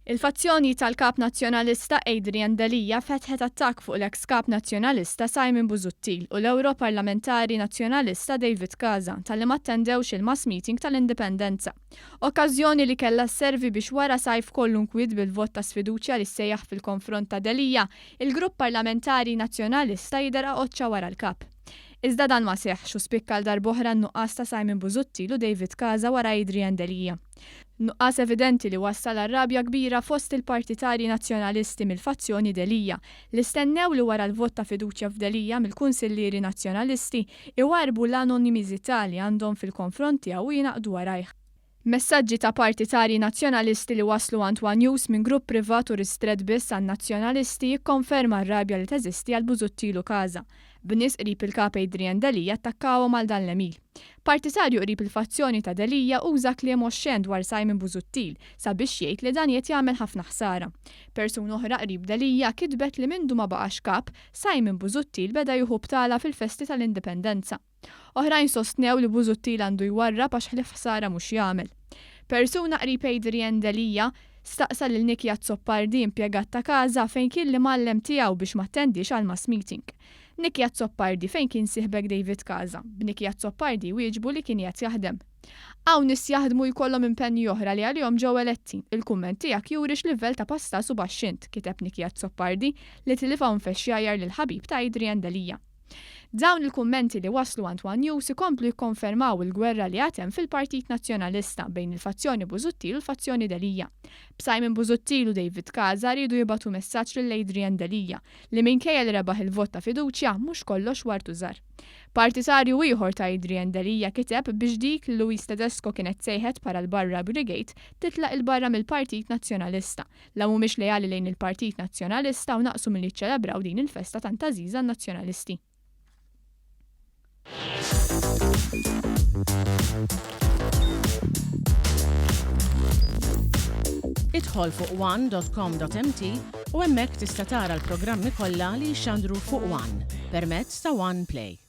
Il-fazzjoni tal-Kap Nazzjonalista Adrian Delia fetħet attakk fuq l-eks Kap Nazzjonalista Simon Busuttil u l-Ewroparlamentari Nazzjonalista David Casa talli m'attendewx il-mass meeting tal-Indipendenza. Okkażjoni li kellha sservi biex wara sajf kollu nkwiet bil-vot ta' sfiduċja li ssejjaħ fil-konfront ta' Delia, il-grupp parlamentari Nazzjonalista jidher qaqoċċa wara l-Kap. Iżda dan ma seħħx u spikka għal darb'oħra n-nuqqas ta' Simon Busuttil u David Casa wara Adrian Delia. Nuqqas evidenti li wassal għal rabja kbira fost il-partitarji Nazzjonalisti mill-fazzjoni Delia, li stennew li wara l-vot ta' fiduċja f'Delia mill-kunsillieri Nazzjonalisti, iwarrbu l-anonimiżità li għandhom fil-konfront tiegħu u jingħaqdu warajh. Messaġġi ta' partitarji Nazzjonalisti li waslu għand one News minn grupp privat u ristrett biss għan-Nazzjonalisti jikkonferma r-rabja li teżisti għal Busuttil u Casa, b'nies qrib il-Kap Adrian Delia attakkawhom għal dan l-għemil. Partitarju qrib il-fazzjoni ta' Delia uża kliem oxxen dwar Simon Busuttil sabiex jgħid li dan qiegħed jagħmel ħafna ħsara. Persuna oħra qrib Delia kitbet li mindu ma baqax kap, Simon Busuttil beda jieħu btala fil-festi tal-Indipendenza. Oħrajn sostnew li Busuttil għandu jwarrab għax ħlief ħsara mhux jagħmel. Persuna qrib Adrian Delia staqsa lil Nicky Azzopardi impjegat ta' Casa fejn kien l-imgħallem tiegħu biex m'attendiex għall-mass meeting. Nicky Azzopardi fejn kien sieħbek David Casa, b'Nicky Azzopardi jwieġbu li kien qiegħed jaħdem. Hawn nies jaħdmu jkollhom impenji oħra li għalihom ġew eletti. Il-kumment tiegħek juri x'livell ta' pastas u baxx int, kiteb Nicky Azzopardi li tilifha u nfexx jgħajjar lill-ħabib ta' Adrian Delia. Dawn il-kummenti li waslu għand one News ikomplu jikkonfermaw il-gwerra li għad hemm fil-Partit Nazzjonalista bejn il-fazzjoni Busuttil u l-fazzjoni Delia. B'Simon Busuttil u David Casa riedu jibagħtu messaġġ lil Adrian Delia li minkejja li rebaħ il-vot ta' fiduċja, mhux kollox ward u żgħar. Partitarju ieħor ta' Adrian Delia kiteb biex dik li Louise Tedesco kienet sejħet bħala l-Barra Brigade titlaq 'il barra mill-Partit Nazzjonalista, la mhumiex leali lejn il-Partit Nazzjonalista u naqsu milli jiċċelebraw din il-festa tant għażiża għan-Nazzjonalisti. Idħol fuq one.com.mt u hemmhekk tista' tara l-programmi kollha li jixxandru fuq One permezz ta' One Play.